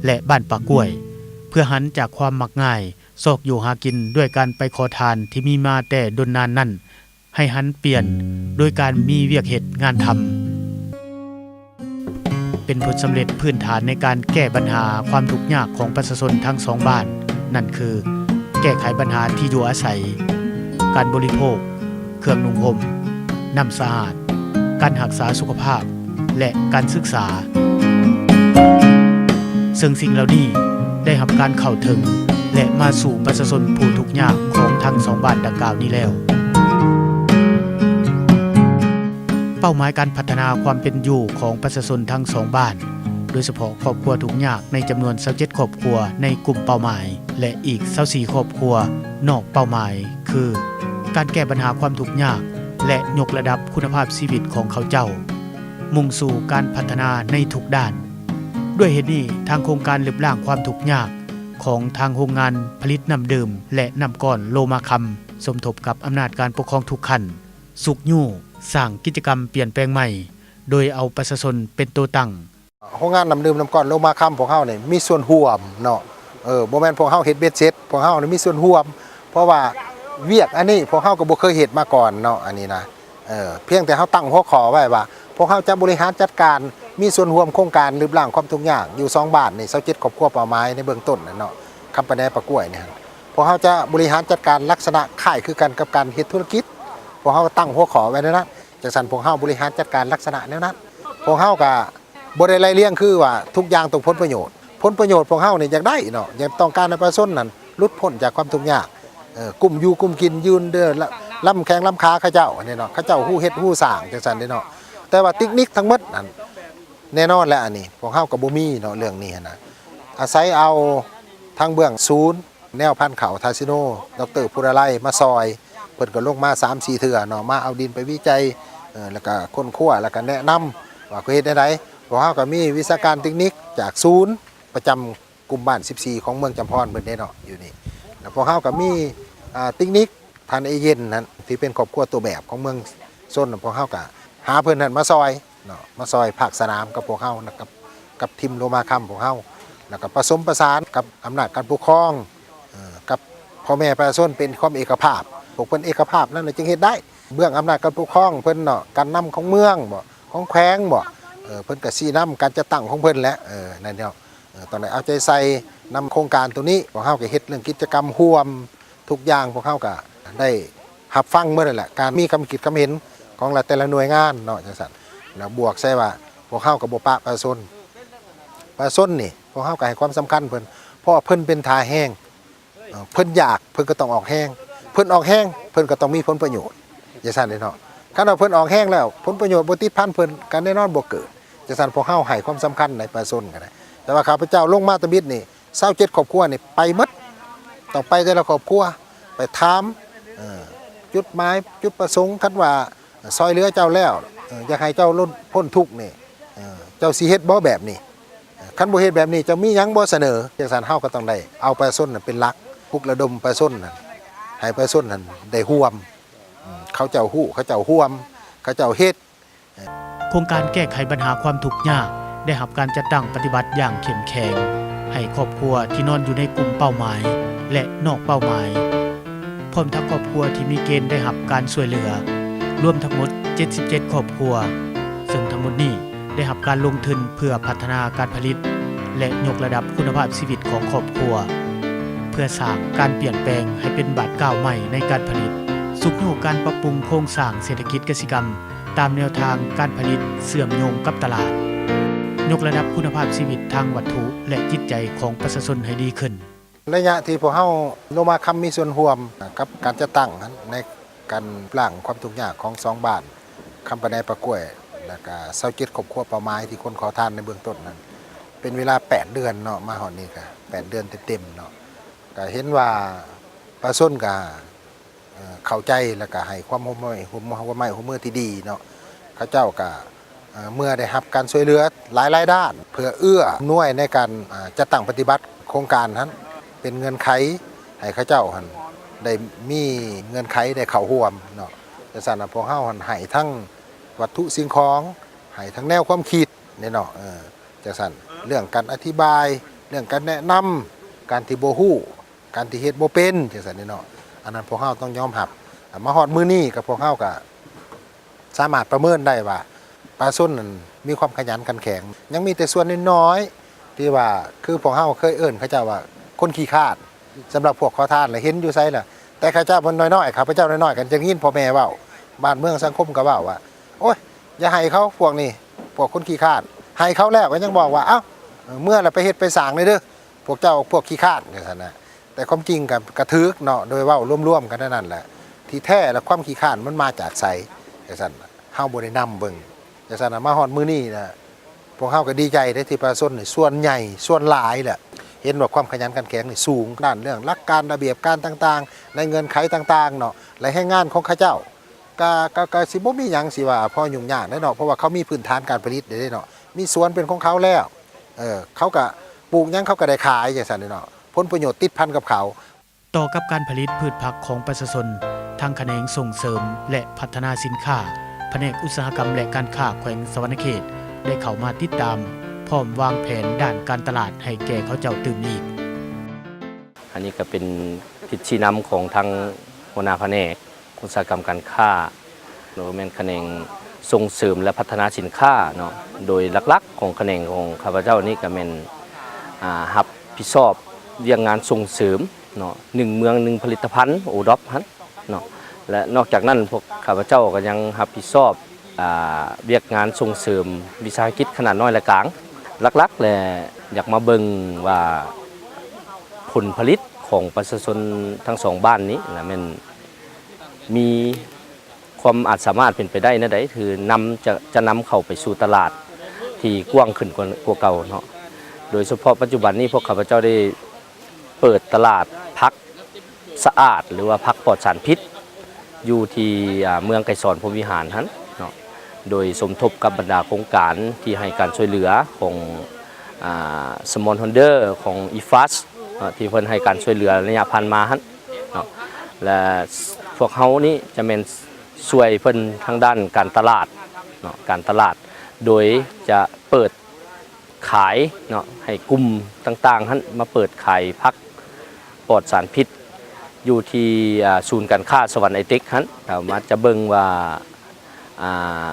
ແລະ ບ້ານປ່າກ້ວຍ, ເພື່ອຫັນຈາກຄວາມມັກງ່າຍ ຊອກຢູ່ຫາກິນດ້ວຍການໄປຂໍທານທີ່ມີມາແຕ່ດົນນານນັ້ນ ໃຫ້ຫັນປ່ຽນໂດຍການມີວຽກເຮັດງານທຳ. ເປັນຜົນສຳເລັດພື້ນຖານໃນການແກ້ບັນຫາຄວາມທຸກຍາກຂອງປະຊາຊົນທັງສອງບ້ານ, ນັ້ນຄື ແກ້ໄຂບັນຫາທີ່ຢູ່ອາໄສ, ການບໍລິໂພກ, ເຄື່ອງນຸ່ງຫົ່ມ, ນ້ຳສະອາດ, ການຮັກສາສຸຂະພາບ ແລະ ການສຶກສາ, ເຊິ່ງສິ່ງເຫຼົ່ານີ້ໄດ້ຮັບການເຂົ້າເຖິງ ແລະ ມາສູ່ປະຊາຊົນຜູ້ທຸກຍາກຂອງທັງສອງບ້ານດັ່ງກ່າວນີ້ແລ້ວ. ເປົ້າໝາຍການພັດທະນາຄວາມເປັນຢູ່ຂອງປະຊາຊົນທັງສອງບ້ານ, ໂດຍສະເພາະຄອບຄົວທຸກຍາກໃນຈຳນວນຊາວເຈັດຄອບຄົວໃນກຸ່ມເປົ້າໝາຍ ແລະ ອີກຊາວສີ່ຄອບຄົວນອກເປົ້າໝາຍ ຄື ການແກ້ບັນຫາຄວາມທຸກຍາກ ແລະ ຍົກລະດັບຄຸນນະພາບຊີວິດຂອງເຂົາເຈົ້າ, ມຸ່ງສູ່ການພັດທະນາໃນທຸກດ້ານ. ດ້ວຍເຫດນີ້, ທາງໂຄງການລຶບລ້າງຄວາມທຸກຍາກຂອງທາງໂຮງງານຜະລິດນ້ຳດື່ມ ແລະ ນ້ຳກ້ອນໂລມາຄຳ ສົມທົບກັບອຳນາດການປົກຄອງທຸກຂັ້ນ, ຊຸກຍູ້ສ້າງກິດຈະກຳປ່ຽນແປງໃໝ່ ໂດຍເອົາປະຊາຊົນເປັນໂຕຕັ້ງ. ໂຮງງານນ້ຳດື່ມນ້ຳກ້ອນໂລມາຄຳພວກເຮົານີ້ມີສ່ວນຮ່ວມເນາະ. ເອີ ບໍ່ແມ່ນພວກເຮົາເຮັດເບັດເສັດ, ພວກເຮົານີ້ມີສ່ວນຮ່ວມ, ເພາະວ່າວຽກອັນນີ້ພວກເຮົາກໍບໍ່ເຄີຍເຮັດມາກ່ອນເນາະ ອັນນີ້ນະ. ເອີ ພຽງແຕ່ເຮົາຕັ້ງຫົວຂໍ້ໄວ້ວ່າ ພວກເຮົາຈະບໍລິຫານຈັດການ ມີສ່ວນຮ່ວມໂຄງການລຶບລ້າງຄວາມທຸກຍາກຢູ່ສອງບ້ານນີ້ ຊາວເຈັດຄອບຄົວເປົ້າໝາຍໃນເບື້ອງຕົ້ນນະເນາະ, ຄຳປະແນ ປະກ້ວຍນີ້. ພວກເຮົາຈະບໍລິຫານຈັດການລັກສະນະຄ້າຍຄືກັນກັບການເຮັດທຸລະກິດ, ພວກເຮົາກໍຕັ້ງຫົວຂໍ້ໄວ້ແນວນັ້ນ. ຈັ່ງຊັ້ນພວກເຮົາບໍລິຫານຈັດການລັກສະນະແນວນັ້ນ, ພວກເຮົາກໍ ບໍ່ໄດ້ໄລ່ລຽງຄືວ່າທຸກຢ່າງຕ້ອງຜົນປະໂຫຍດ. ຜົນປະໂຫຍດພວກເຮົານີ້ຢາກໄດ້ເນາະ, ຢາກຕ້ອງການໃຫ້ປະຊາຊົນນັ້ນຫຼຸດພົ້ນຈາກຄວາມທຸກຍາກ, ເອີ ກຸ້ມຢູ່ກຸ້ມກິນຢູ່ເດີ ລ- ລຳແຂ້ງລຳຂາເຂົາເຈົ້ານີ້ເນາະ, ເຂົາເຈົ້າຮູ້ເຮັດຮູ້ສ້າງຈັ່ງຊັ້ນເດ້ເນາະ. ແຕ່ວ່າເຕັກນິກທັງໝົດນັ້ນ ແນ່ນອນແຫຼະ ອັນນີ້ພວກເຮົາກໍບໍ່ມີເນາະ ເລື່ອງນີ້ຫັ້ນນະ. ອາໄສເອົາທາງເບື້ອງສູນ ແນວພັນເຂົ້າທາຊິໂນ ດອກເຕີ ພູລາໄລ ມາຊ່ອຍ, ເພິ່ນກໍລົງມາສາມສີ່ເທື່ອເນາະ, ມາເອົາດິນໄປວິໄຈ ເອີ ແລ້ວກໍຄົ້ນຄວ້າ ແລ້ວກໍແນະນຳວ່າເຮັດແນວໃດ. ພວກເຮົາກໍມີວິຊາການເຕັກນິກຈາກສູນປະຈຳກຸ່ມບ້ານສິບສີ່ຂອງເມືອງຈຳພອນເພິ່ນເດ້ເນາະ ຢູ່ນີ້. ແລ້ວພວກເຮົາກໍມີ ອ່າ ເຕັກນິກ ທ່ານເອເຢັນນັ້ນ ທີ່ເປັນຄອບຄົວຕົວແບບຂອງເມືອງຊົນ, ພວກເຮົາກໍຫາເພິ່ນນັ້ນມາຊ່ອຍ ເນາະ ມາຊ່ອຍພາກສະໜາມກັບພວກເຮົານະ ກັບ ກັບທີມໂລມາຄຳພວກເຮົາ, ແລ້ວກໍປະສົມປະສານກັບອຳນາດການປົກຄອງ ເອີ ກັບພໍ່ແມ່ປະຊາຊົນ ເປັນຄວາມເອກະພາບ. ພວກເພິ່ນເອກະພາບນັ້ນແຫຼະຈຶ່ງເຮັດໄດ້. ເບື້ອງອຳນາດການປົກຄອງເພິ່ນເນາະ ການນຳຂອງເມືອງບໍ ຂອງແຂວງບໍ ເອີ ເພິ່ນກໍຊີ້ນຳການຈັດຕັ້ງຂອງເພິ່ນແຫຼະ ເອີ ນັ້ນເນາະ. ເອີ ຕ້ອງໄດ້ເອົາໃຈໃສ່ນຳໂຄງການໂຕນີ້. ພວກເຮົາກໍເຮັດເລື່ອງກິດຈະກຳຮ່ວມ ທຸກຢ່າງພວກເຮົາກໍໄດ້ຮັບຟັງໝົດນັ້ນແຫຼະ, ການມີຄຳຄິດຄຳເຫັນຂອງລະແຕ່ລະໜ່ວຍງານເນາະ ຈັ່ງຊັ້ນ. ແລ້ວບວກໃສ່ວ່າພວກເຮົາກໍບໍ່ປະປະຊາຊົນ, ປະຊາຊົນນີ້ພວກເຮົາກໍໃຫ້ຄວາມສຳຄັນເພິ່ນ ເພາະວ່າເພິ່ນເປັນທ່າແຮງ, ເອີ ເພິ່ນຢາກເພິ່ນກໍຕ້ອງອອກແຮງ, ເພິ່ນອອກແຮງເພິ່ນກໍຕ້ອງມີຜົນປະໂຫຍດ ຈັ່ງຊັ້ນເດ້ເນາະ. ຄັນວ່າເພິ່ນອອກແຮງແລ້ວ ຜົນປະໂຫຍດບໍ່ຕິດພັນເພິ່ນກໍແນ່ນອນບໍ່ເກີດ. ຈັ່ງຊັ້ນພວກເຮົາໃຫ້ຄວາມສຳຄັນໃນປະຊາຊົນກໍໄດ້, ແຕ່ວ່າຂ້າພະເຈົ້າລົງມາຕະບິດນີ້ ຊາວເຈັດຄອບຄົວນີ້ໄປໝົດ, ຕ້ອງໄປແຕ່ລະຄອບຄົວ ໄປຖາມ ເອີ ຈຸດໝາຍ ຈຸດປະສົງ, ຄັນວ່າຊ່ອຍເຫຼືອເຈົ້າແລ້ວ ເອີ ຢາກໃຫ້ເຈົ້າຫຼຸດພົ້ນທຸກນີ້ ເອີ ເຈົ້າຊິເຮັດບໍ່ແບບນີ້? ເອີ ຄັນບໍ່ເຮັດແບບນີ້ ເຈົ້າມີຫຍັງບໍ່ສະເໜີ? ຈັ່ງຊັ້ນເຮົາກໍຕ້ອງໄດ້ເອົາປະຊາຊົນນັ້ນເປັນຫຼັກ, ປຸກລະດົມປະຊາຊົນນັ້ນ ໃຫ້ປະຊາຊົນນັ້ນໄດ້ຮ່ວມ, ເຂົາເຈົ້າຮູ້ ເຂົາເຈົ້າຮ່ວມ ເຂົາເຈົ້າເຮັດ. ໂຄງການແກ້ໄຂບັນຫາຄວາມທຸກຍາກໄດ້ຮັບການຈັດຕັ້ງປະຕິບັດຢ່າງເຂັ້ມແຂງ ໃຫ້ຄອບຄົວທີ່ນອນຢູ່ໃນກຸ່ມເປົ້າໝາຍ ແລະ ນອກເປົ້າໝາຍ, ພ້ອມທັງຄອບຄົວທີ່ມີເກນໄດ້ຮັບການຊ່ວຍເຫຼືອ, ລວມທັງໝົດເຈັດສິບເຈັດຄອບຄົວ, ເຊິ່ງທັງໝົດນີ້ໄດ້ຮັບການລົງທຶນເພື່ອພັດທະນາການຜະລິດ ແລະ ຍົກລະດັບຄຸນນະພາບຊີວິດຂອງຄອບຄົວ, ເພື່ອສ້າງການປ່ຽນແປງໃຫ້ເປັນບາດກ້າວໃໝ່ໃນການຜະລິດ, ຊຸກຍູ້ການປັບປຸງໂຄງສ້າງເສດຖະກິດກະສິກຳ ຕາມແນວທາງການຜະລິດເຊື່ອມໂຍງກັບຕະຫຼາດ, ຍົກລະດັບຄຸນນະພາບຊີວິດທາງວັດຖຸ ແລະ ຈິດໃຈຂອງປະຊາຊົນໃຫ້ດີຂຶ້ນ. ໄລຍະທີ່ພວກເຮົາໂລມາຄຳມີສ່ວນຮ່ວມກັບການຈັດຕັ້ງໃນການລ້າງຄວາມທຸກຍາກຂອງສອງບ້ານ ຄຳປະແນ ປາກ້ວຍ ແລ້ວກະຊາວເຈັດຄອບຄົວເປົ້າໝາຍທີ່ຄົນຂໍທານໃນເບື້ອງຕົ້ນນັ້ນ ເປັນເວລາແປດເດືອນເນາະ, ມາຮອດນີ້ກະແປດເດືອນເຕັມໆເນາະ, ກະເຫັນວ່າປະຊາຊົນກະ ເອີ ເຂົ້າໃຈ ແລ້ວກະໃຫ້ຄວາມຮ່ວມໄມ້ ຮ່ວມ ຮ່ວມໄມ້ຮ່ວມມືທີ່ດີເນາະ. ເຂົາເຈົ້າກະ ເອີ ເມື່ອໄດ້ຮັບການຊ່ວຍເຫຼືອຫຼາຍໆດ້ານ ເພື່ອເອື້ອອຳນວຍໃນການ ເອີ ຈັດຕັ້ງປະຕິບັດໂຄງການຫັ້ນ ເປັນເງື່ອນໄຂໃຫ້ເຂົາເຈົ້າຫັ້ນໄດ້ມີເງື່ອນໄຂໄດ້ເຂົ້າຮ່ວມເນາະ. ຈັ່ງຊັ້ນນະ ພວກເຮົາຫັ້ນໃຫ້ທັງວັດຖຸສິ່ງຂອງ ໃຫ້ທັງແນວຄວາມຄິດເນາະ. ເອີ ຈັ່ງຊັ້ນ ເລື່ອງການອະທິບາຍ ເລື່ອງການແນະນຳ ການທີ່ບໍ່ຮູ້ ການທີ່ເຮັດບໍ່ເປັນ ຈັ່ງຊັ້ນເນາະ, ອັນນັ້ນພວກເຮົາຕ້ອງຍອມຮັບ. ມາຮອດມື້ນີ້ກໍ ພວກເຮົາກໍສາມາດປະເມີນໄດ້ວ່າ ປະຊາຊົນນັ້ນມີຄວາມຂະຫຍັນຂັນແຂງ, ຍັງມີແຕ່ສ່ວນນ້ອຍໆ ທີ່ວ່າ ຄືພວກເຮົາເຄີຍເອີ້ນເຂົາເຈົ້າວ່າຄົນຂີ້ຄ້ານ. ສຳລັບພວກຂໍທານລະເຫັນຢູ່ໃສລະ ແຕ່ເຂົາເຈົ້າມັນນ້ອຍໆ, ຂ້າພະເຈົ້ານ້ອຍໆ ກໍຈະໄດ້ຍິນພໍ່ແມ່ເວົ້າ, ບ້ານເມືອງສັງຄົມກໍເວົ້າວ່າ ໂອ້ຍ ຢ່າໃຫ້ເຂົາພວກນີ້ ພວກຄົນຂີ້ຄ້ານ. ໃຫ້ເຂົາແລ້ວກໍຍັງບອກວ່າ ເອົ້າ ເມື່ອລະໄປເຮັດໄປສ້າງແດ່ເດີ້ ພວກເຈົ້າພວກຂີ້ຄ້ານ ຈັ່ງຊັ້ນນະ. ແຕ່ຄວາມຈິງກໍ ກໍຖືກເນາະ ໂດຍເວົ້າລວມໆກັນເທົ່ານັ້ນແຫຼະ. ທີ່ແທ້ລະຄວາມຂີ້ຄ້ານມັນມາຈາກໃສ ຈັ່ງຊັ້ນ ເຮົາບໍ່ໄດ້ນຳເບິ່ງ. ຈັ່ງຊັ້ນນະ ມາຮອດມື້ນີ້ນະ ພວກເຮົາກໍດີໃຈເດ້ ທີ່ປະຊາຊົນນີ້ສ່ວນໃຫຍ່ ສ່ວນຫຼາຍແຫຼະ ເຫັນວ່າຄວາມຂະຫຍັນຂັນແຂງນີ້ສູງ ດ້ານເລື່ອງຫຼັກການ ລະບຽບການຕ່າງໆ ໃນເງື່ອນໄຂຕ່າງໆເນາະ ແລະ ແຮງງານຂອງເຂົາເຈົ້າ ກະ ກະ ກະຊິບໍ່ມີຫຍັງຊິວ່າພໍຫຍຸ້ງຍາກເດ້ເນາະ ເພາະວ່າເຂົາມີພື້ນຖານການຜະລິດເດ້ເນາະ ມີສວນເປັນຂອງເຂົາແລ້ວ ເອີ ເຂົາກະປູກຫຍັງເຂົາກະໄດ້ຂາຍຈັ່ງຊັ້ນເດ້ເນາະ ຜົນປະໂຫຍດຕິດພັນກັບເຂົາ. ຕໍ່ກັບການຜະລິດພືດຜັກຂອງປະຊາຊົນ, ທາງຂະແໜງສົ່ງເສີມ ແລະ ພັດທະນາສິນຄ້າ ພະແນກອຸດສາຫະກຳ ແລະ ການຄ້າແຂວງສະຫວັນນະເຂດ ໄດ້ເຂົ້າມາຕິດຕາມ ພ້ອມວາງແຜນດ້ານການຕະຫຼາດໃຫ້ແກ່ເຂົາເຈົ້າຕື່ມອີກ. ອັນນີ້ກໍເປັນທິດຊີ້ນຳຂອງທາງຫົວໜ້າພະແນກອຸດສາຫະກຳການຄ້າ ໂດຍແມ່ນຂະແໜງສົ່ງເສີມ ແລະ ພັດທະນາສິນຄ້າເນາະ ໂດຍຫຼັກໆຂອງຂະແໜງຂອງຂ້າພະເຈົ້ານີ້ກໍແມ່ນ ອາ ຮັບຜິດຊອບວຽກງານສົ່ງເສີມເນາະ ໜຶ່ງເມືອງໜຶ່ງຜະລິດຕະພັນ ໂອດອບ ຫັ້ນເນາະ ແລະ ນອກຈາກນັ້ນພວກຂ້າພະເຈົ້າກໍຍັງຮັບຜິດຊອບ ອາ ວຽກງານສົ່ງເສີມວິສາຫະກິດຂະໜາດນ້ອຍ ແລະ ກາງ ຫຼັກໆ ແລະ ຢາກມາເບິ່ງວ່າຜົນຜະລິດຂອງປະຊາຊົນທັງສອງບ້ານນີ້ນະ ແມ່ນມີຄວາມອາດສາມາດເປັນໄປໄດ້ແນວໃດ ຄືນຳ ຈະ ຈະນຳເຂົ້າໄປສູ່ຕະຫຼາດທີ່ກວ້າງຂຶ້ນກວ່າ ກວ່າເກົ່າເນາະ ໂດຍສະເພາະປັດຈຸບັນນີ້ພວກຂ້າພະເຈົ້າໄດ້ ເປີດຕະຫຼາດຜັກສະອາດ ຫຼືວ່າຜັກປອດສານພິດ ຢູ່ທີ່ ອາ ເມືອງໄກສອນພົມວິຫານຫັ້ນເນາະ ໂດຍສົມທົບກັບບັນດາໂຄງການທີ່ໃຫ້ການຊ່ວຍເຫຼືອຂອງ ອາ ສະມອນໂຮນເດີ ຂອງ ອີຟາສ ເນາະ ທີ່ເພິ່ນໃຫ້ການຊ່ວຍເຫຼືອໄລຍະຜ່ານມາຫັ້ນເນາະ ແລະ ພວກເຮົານີ້ຈະແມ່ນຊ່ວຍເພິ່ນທາງດ້ານການຕະຫຼາດເນາະ ການຕະຫຼາດ ໂດຍຈະເປີດ ຂາຍເນາະ ໃຫ້ກຸ່ມຕ່າງໆຫັ້ນມາເປີດຂາຍຜັກປອດສານພິດ ຢູ່ທີ່ ອາ ສູນການຄ້າສະຫວັນໄອເຕັກຫັ້ນ ເຂົ້າມາຈະເບິ່ງວ່າ ອາ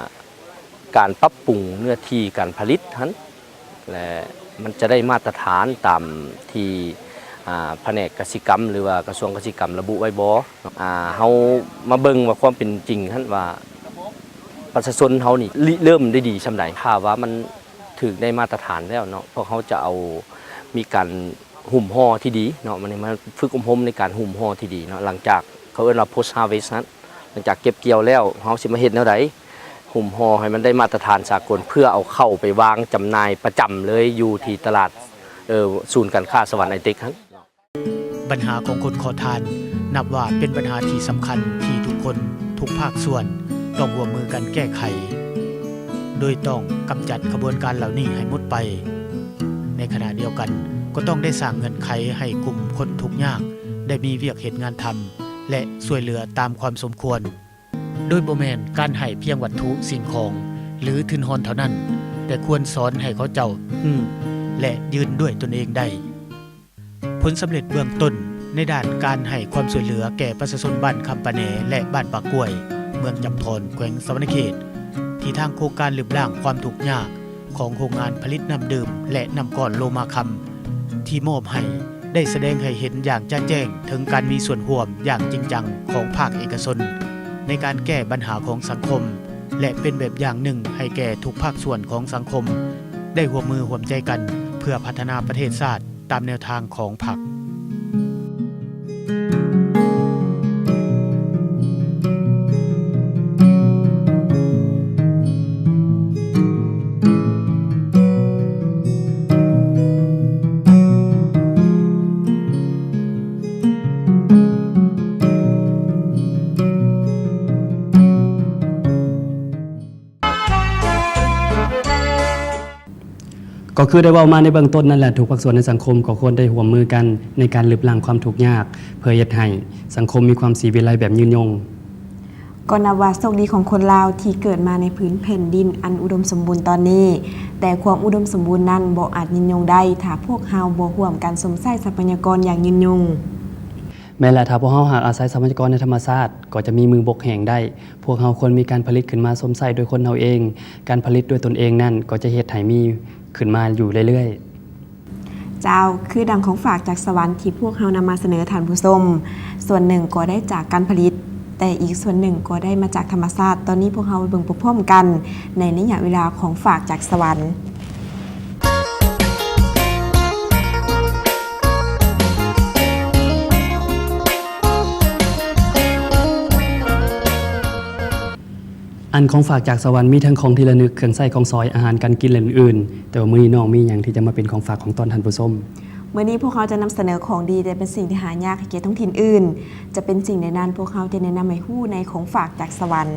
ການປັບປຸງເນື້ອທີ່ການຜະລິດຫັ້ນ ແລະ ມັນຈະໄດ້ມາດຕະຖານຕາມທີ່ ອາ ພະແນກກະສິກຳ ຫຼືວ່າກະຊວງກະສິກຳລະບຸໄວ້ບໍ່? ອາ ເຮົາມາເບິ່ງວ່າຄວາມເປັນຈິງຫັ້ນວ່າ ປະຊາຊົນເຮົານີ້ລິເລີ່ມໄດ້ດີສ່ຳໃດ? ຖ້າວ່າມັນຖືກໄດ້ມາດຕະຖານແລ້ວເນາະ ພວກເຮົາຈະເອົາ ມີການຫຸ້ມຫໍ່ທີ່ດີເນາະ ມັນ ມັນຝຶກອົບຮົມໃນການຫຸ້ມຫໍ່ທີ່ດີເນາະ ຫຼັງຈາກ ເຂົາເອີ້ນວ່າ post harvest ນັ້ນ ຫຼັງຈາກເກັບກ່ຽວແລ້ວ ເຮົາຊິມາເຮັດແນວໃດ ຫຸ້ມຫໍ່ໃຫ້ມັນໄດ້ມາດຕະຖານສາກົນ ເພື່ອເອົາເຂົ້າໄປວາງຈຳໜ່າຍປະຈຳເລີຍ ຢູ່ທີ່ຕະຫຼາດ ເອີ ສູນການຄ້າສະຫວັນໄອເຕັກຫັ້ນ. ບັນຫາຂອງຄົນຂໍທານ ນັບວ່າເປັນບັນຫາທີ່ສຳຄັນທີ່ທຸກຄົນ, ທຸກພາກສ່ວນ ຕ້ອງຮ່ວມມືກັນແກ້ໄຂ, ໂດຍຕ້ອງກຳຈັດຂະບວນການເຫຼົ່ານີ້ໃຫ້ໝົດໄປ. ໃນຂະນະດຽວກັນ ກໍຕ້ອງໄດ້ສ້າງເງື່ອນໄຂໃຫ້ກຸ່ມຄົນທຸກຍາກໄດ້ມີວຽກເຮັດງານທຳ ແລະ ຊ່ວຍເຫຼືອຕາມຄວາມສົມຄວນ. ໂດຍບໍ່ແມ່ນການໃຫ້ພຽງວັດຖຸສິ່ງຂອງ ຫຼື ທຶນຮອນເທົ່ານັ້ນ, ແຕ່ຄວນສອນໃຫ້ເຂົາເຈົ້າຮູ້ ແລະ ຢືນດ້ວຍຕົນເອງໄດ້. ຜົນສຳເລັດເບື້ອງຕົ້ນໃນດ້ານການໃຫ້ຄວາມຊ່ວຍເຫຼືອແກ່ປະຊາຊົນບ້ານຄຳປາແໜ ແລະ ບ້ານປາກກ້ວຍ ເມືອງຈຳພອນ ແຂວງສະຫວັນນະເຂດ ທີ່ທາງໂຄງການລຶບລ້າງຄວາມທຸກຍາກ ຂອງໂຮງງານຜະລິດນ້ຳດື່ມ ແລະ ນ້ຳກ້ອນໂລມາຄຳ ທີ່ມອບໃຫ້ ໄດ້ສະແດງໃຫ້ເຫັນຢ່າງຈະແຈ້ງເຖິງການມີສ່ວນຮ່ວມຢ່າງຈິງຈັງຂອງພາກເອກະຊົນ ໃນການແກ້ບັນຫາຂອງສັງຄົມ ແລະ ເປັນແບບຢ່າງໜຶ່ງໃຫ້ແກ່ທຸກພາກສ່ວນຂອງສັງຄົມ ໄດ້ຮ່ວມມືຮ່ວມໃຈກັນເພື່ອພັດທະນາປະເທດຊາດ ຕາມແນວທາງຂອງພັກ. ກໍຄືໄດ້ເວົ້າມາໃນເບື້ອງຕົ້ນນັ້ນແຫຼະ, ທຸກພາກສ່ວນໃນສັງຄົມກໍຄວນໄດ້ຮ່ວມມືກັນໃນການລຶບລ້າງຄວາມທຸກຍາກ ເພື່ອເຮັດໃຫ້ສັງຄົມມີຄວາມສີວິໄລແບບຍືນຍົງ. ກໍນັບວ່າໂຊກດີຂອງຄົນລາວທີ່ເກີດມາໃນພື້ນແຜ່ນດິນອັນອຸດົມສົມບູນຕອນນີ້, ແຕ່ຄວາມອຸດົມສົມບູນນັ້ນບໍ່ອາດຍືນຍົງໄດ້ ຖ້າພວກເຮົາບໍ່ຮ່ວມກັນຊົມໃຊ້ຊັບພະຍາກອນຢ່າງຍືນຍົງ. ແມ່ນແຫຼະ, ຖ້າພວກເຮົາຫາກອາໄສຊັບພະຍາກອນໃນທຳມະຊາດ, ກໍຈະມີມືບົກແຫ້ງໄດ້. ພວກເຮົາຄວນມີການຜະລິດຂຶ້ນມາຊົມໃຊ້ດ້ວຍຄົນເຮົາເອງ. ການຜະລິດດ້ວຍຕົນເອງນັ້ນກໍຈະເຮັດໃຫ້ມີຂຶ້ນມາຢູ່ເລື້ອຍໆ. ເຈົ້າ, ຄືດັ່ງຂອງຝາກຈາກສະຫວັນທີ່ພວກເຮົານຳມາສະເໜີທ່ານຜູ້ຊົມ, ສ່ວນໜຶ່ງກໍໄດ້ຈາກການຜະລິດ, ແຕ່ອີກສ່ວນໜຶ່ງກໍໄດ້ມາຈາກທຳມະຊາດ. ຕອນນີ້ພວກເຮົາໄປເບິ່ງພ້ອມໆກັນໃນໄລຍະເວລາຂອງຝາກຈາກສະຫວັນ. ອັນຂອງຝາກຈາກສະຫວັນມີທັງຂອງທີ່ລະນຶກ, ເຄື່ອງໃຊ້ຂອງສອຍ, ອາຫານການກິນ ແລະ ອື່ນໆ. ແຕ່ວ່າມື້ນີ້ນ້ອງມີຫຍັງທີ່ຈະມາເປັນຂອງຝາກຂອງຕ້ອນທ່ານຜູ້ຊົມ? ມື້ນີ້ພວກເຮົາຈະນຳສະເໜີຂອງດີ ແຕ່ເປັນສິ່ງທີ່ຫາຍາກໃຫ້ແກ່ທ້ອງຖິ່ນອື່ນ. ຈະເປັນສິ່ງໃດນັ້ນ, ພວກເຮົາຈະແນະນຳໃຫ້ຮູ້ໃນຂອງຝາກຈາກສະຫວັນ.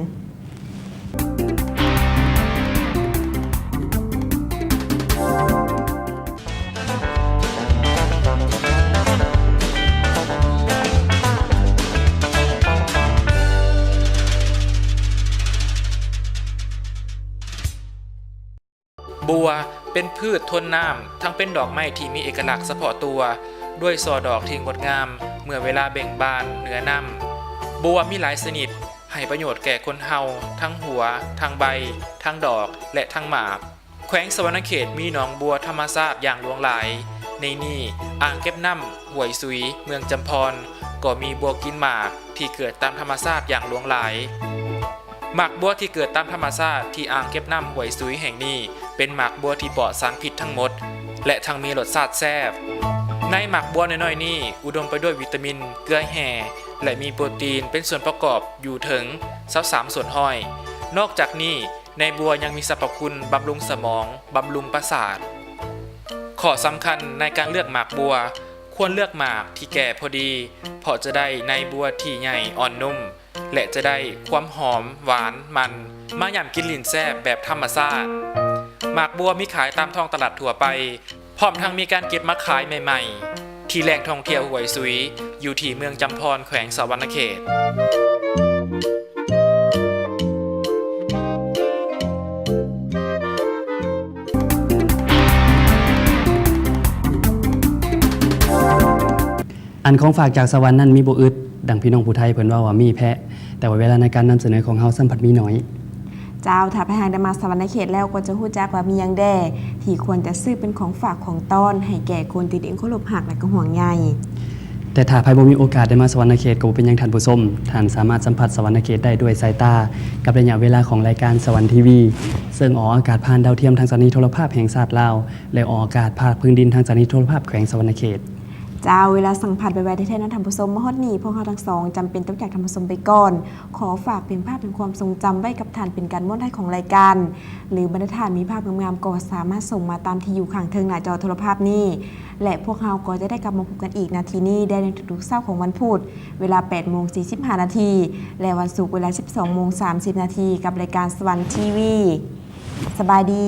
ບົວເປັນພືດທົນນ້ຳ, ທັງເປັນດອກໄມ້ທີ່ມີເອກະລັກສະເພາະຕົວ, ດ້ວຍສໍ່ດອກທີ່ງົດງາມເມື່ອເວລາເບັ່ງບານເໜືອນ້ຳ. ບົວມີຫຼາຍຊະນິດ, ໃຫ້ປະໂຫຍດແກ່ຄົນເຮົາ, ທັງຫົວ, ທັງໃບ, ທັງດອກ ແລະ ທັງໝາກ. ແຂວງສະຫວັນນະເຂດມີໜອງບົວທຳມະຊາດຢ່າງຫຼວງຫຼາຍ. ໃນນີ້, ອ່າງເກັບນ້ຳຫ້ວຍສຸຍ ເມືອງຈຳພອນ ກໍມີບົວກິນໝາກທີ່ເກີດຕາມທຳມະຊາດຢ່າງຫຼວງຫຼາຍ. ໝາກບົວທີ່ເກີດຕາມທຳມະຊາດທີ່ອ່າງເກັບນ້ຳຫ້ວຍສຸຍແຫ່ງນີ້ ເປັນໝາກບົວທີ່ປອດສານພິດທັງໝົດ ແລະ ທັງມີລົດຊາດແຊບ. ໃນໝາກບົວນ້ອຍໆນີ້ ອຸດົມໄປດ້ວຍວິຕາມິນ, ເກືອແຮ່ ແລະ ມີໂປຣຕີນເປັນສ່ວນປະກອບຢູ່ເຖິງຊາວສາມສ່ວນຮ້ອຍ. ນອກຈາກນີ້, ໃນບົວຍັງມີສັບພະຄຸນບຳລຸງສະໝອງ, ບຳລຸງປະສາດ. ຂໍ້ສຳຄັນໃນການເລືອກໝາກບົວ, ຄວນເລືອກໝາກທີ່ແກ່ພໍດີ, ເພາະຈະໄດ້ໃນບົວທີ່ໃຫຍ່ອ່ອນນຸ້ມ ແລະ ຈະໄດ້ຄວາມຫອມ, ຫວານ, ມັນ ມາຫຍ້ຳກິນຫຼິ້ນແຊບແບບທຳມະຊາດ. ໝາກບົວມີຂາຍຕາມທ້ອງຕະຫຼາດທົ່ວໄປ, ພ້ອມທັງມີການເກັບມາຂາຍໃໝ່ໆ ທີ່ແຫຼ່ງທ່ອງທ່ຽວຫ້ວຍສຸຍ ຢູ່ທີ່ເມືອງຈຳພອນ ແຂວງສະຫວັນນະເຂດ. ອັນຂອງຝາກຈາກສະຫວັນນັ້ນມີບໍ່ອຶດ, ດັ່ງພີ່ນ້ອງຜູ້ໄທເພິ່ນເວົ້າວ່າມີແພະ, ແຕ່ວ່າເວລາໃນການນຳສະເໜີຂອງເຮົາຊ້ຳພັດມີໜ້ອຍ. ເຈົ້າ, ຖ້າໃຜຫາກໄດ້ມາສະຫວັນນະເຂດແລ້ວ ກໍຈະຮູ້ຈັກວ່າມີຫຍັງແດ່ ທີ່ຄວນຈະຊື້ເປັນຂອງຝາກຂອງຕ້ອນໃຫ້ແກ່ຄົນທີ່ຕົວເອງເຄົາລົບຮັກ ແລະ ກໍຫ່ວງໃຍ. ແຕ່ຖ້າໃຜບໍ່ມີໂອກາດໄດ້ມາສະຫວັນນະເຂດກໍບໍ່ເປັນຫຍັງທ່ານຜູ້ຊົມ, ທ່ານສາມາດສຳຜັດສະຫວັນນະເຂດໄດ້ດ້ວຍສາຍຕາ ກັບໄລຍະເວລາຂອງລາຍການສະຫວັນທີວີ ເຊິ່ງອອກອາກາດຜ່ານດາວທຽມທາງສະຖານີໂທລະພາບແຫ່ງຊາດລາວ ແລະ ອອກອາກາດຜ່ານພື້ນດິນທາງສະຖານີໂທລະພາບແຂວງສະຫວັນນະເຂດ. ເຈົ້າ, ເວລາຊ່າງພາດໄວໆແທ້ໆເນາະທ່ານຜູ້ຊົມ. ມາຮອດນີ້ ພວກເຮົາທັງສອງຈຳເປັນຕ້ອງຈາກທ່ານຜູ້ຊົມໄປກ່ອນ. ຂໍຝາກເປັນພາບແຫ່ງຄວາມຊົງຈຳໄວ້ກັບທ່ານເປັນການມ້ວນທ້າຍຂອງລາຍການ, ຫຼື ບັນດາທ່ານມີພາບງາມໆ ກໍສາມາດສົ່ງມາຕາມທີ່ຢູ່ຂ້າງເທິງໜ້າຈໍໂທລະພາບນີ້ ແລະ ພວກເຮົາກໍຈະໄດ້ກັບມາພົບກັນອີກນາທີນີ້ໄດ້ໃນທຸກໆເຊົ້າຂອງວັນພຸດ ເວລາແປດໂມງສີ່ສິບຫ້ານາທີ ແລະ ວັນສຸກເວລາສິບສອງໂມງສາມສິບນາທີ ກັບລາຍການສະຫວັນທີວີ. ສະບາຍດີ.